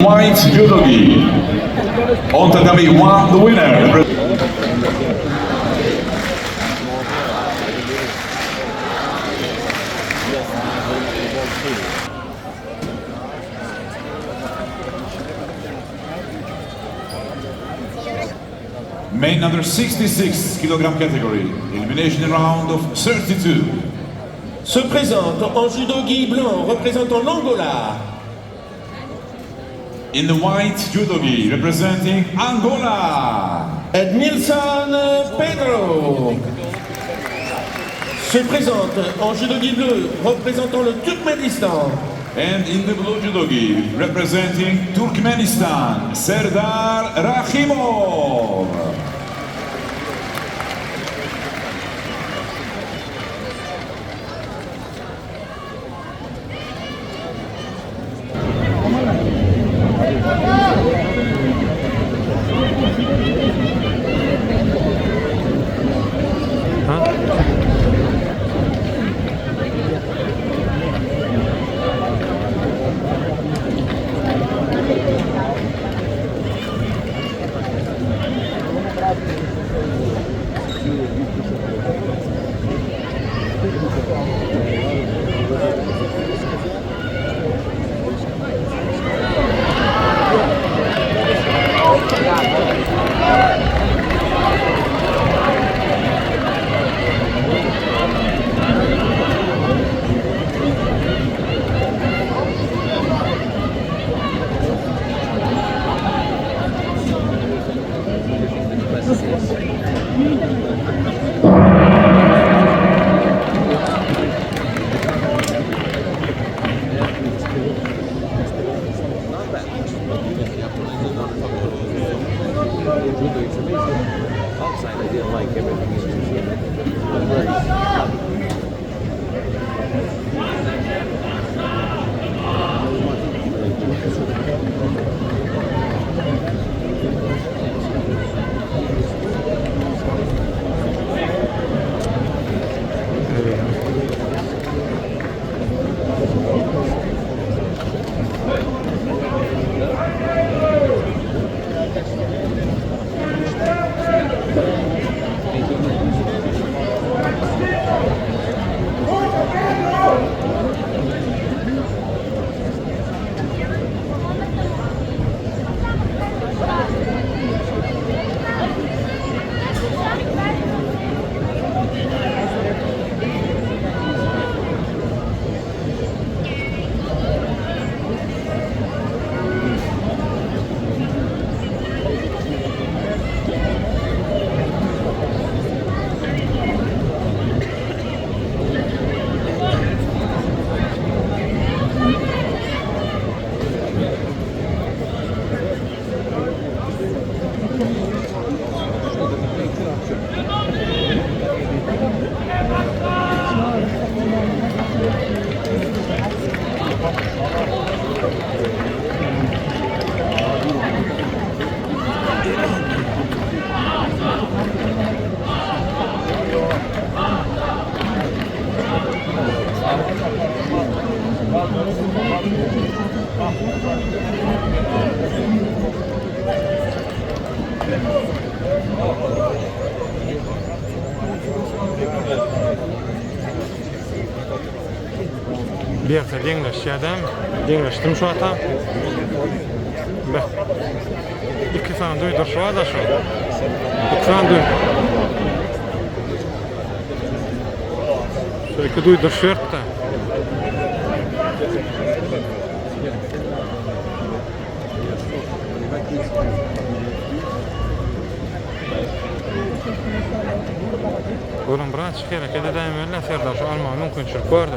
White judogi. On tatami one, the winner. Men under 66 kilogram category, elimination round of 32. Se présente en judogi blanc représentant l'Angola. In the white judogi, representing Angola. Edmilson Pedro. Se présente en judogi bleu représentant le Turkménistan. And in the blue judogi, representing Turkmenistan, Serdar Rahimov. Berse deňleşýädämi? Deňleşdimi şu wagtam? Be. Iki sany duýduryş bar-da şu. Iki sany duý. Şu iki duýduryş beripdi. Görüň birazçyk hereket edäýmeli Serdar şu almaga mümkinçilik bardy.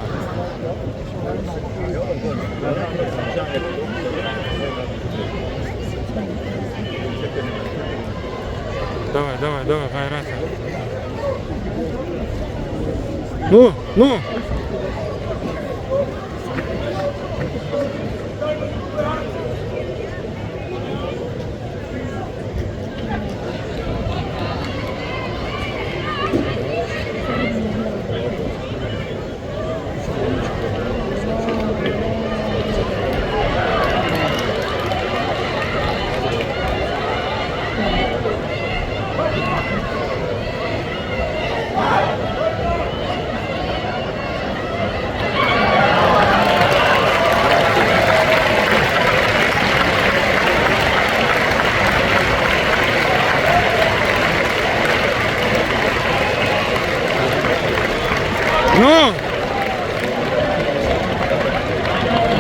Daway, daway, daway, gaýrat et. Nu, nu.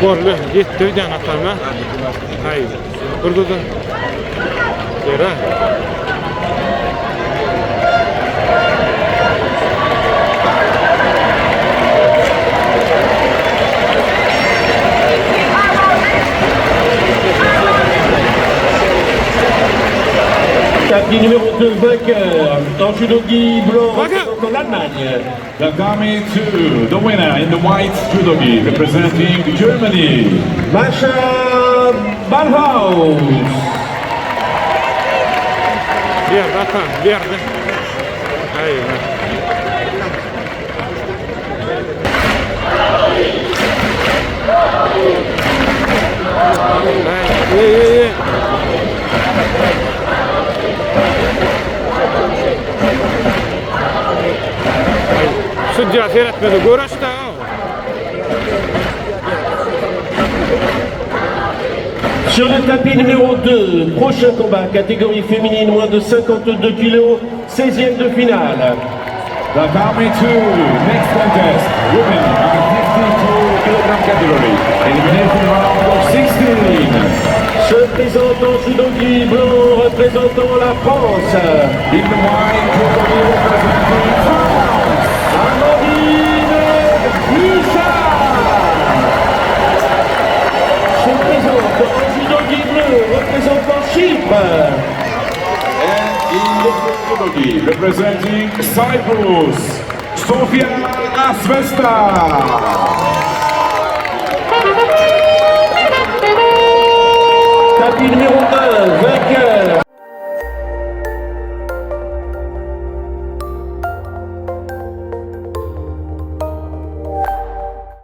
Boldy, ýetdi öýdýän atam a. Haý, dur dur dur. Ýere. Tapis numéro 2, vainqueur, en judogi blanc représentant l'Allemagne. Tatami 2, the winner in the white judogi representing Germany. Mascha Ballhaus. Berdi atam, berdi. Haý. Ey, ey, ey. Sudýa seretmedi, göreşde. Sur le tapis numéro 2, prochain combat, catégorie féminine, moins de 52 kilos, 16e de finale. Tatami 2, next contest, women under 52 kilogram category, elimination round of 16. Se présente en judogi blanc représentant la France. In the white judogi representing France. Amandine Guichard. Se présente en judogi bleu représentant Chypre. And in the blue judogi representing Cyprus, Sofia Asvesta.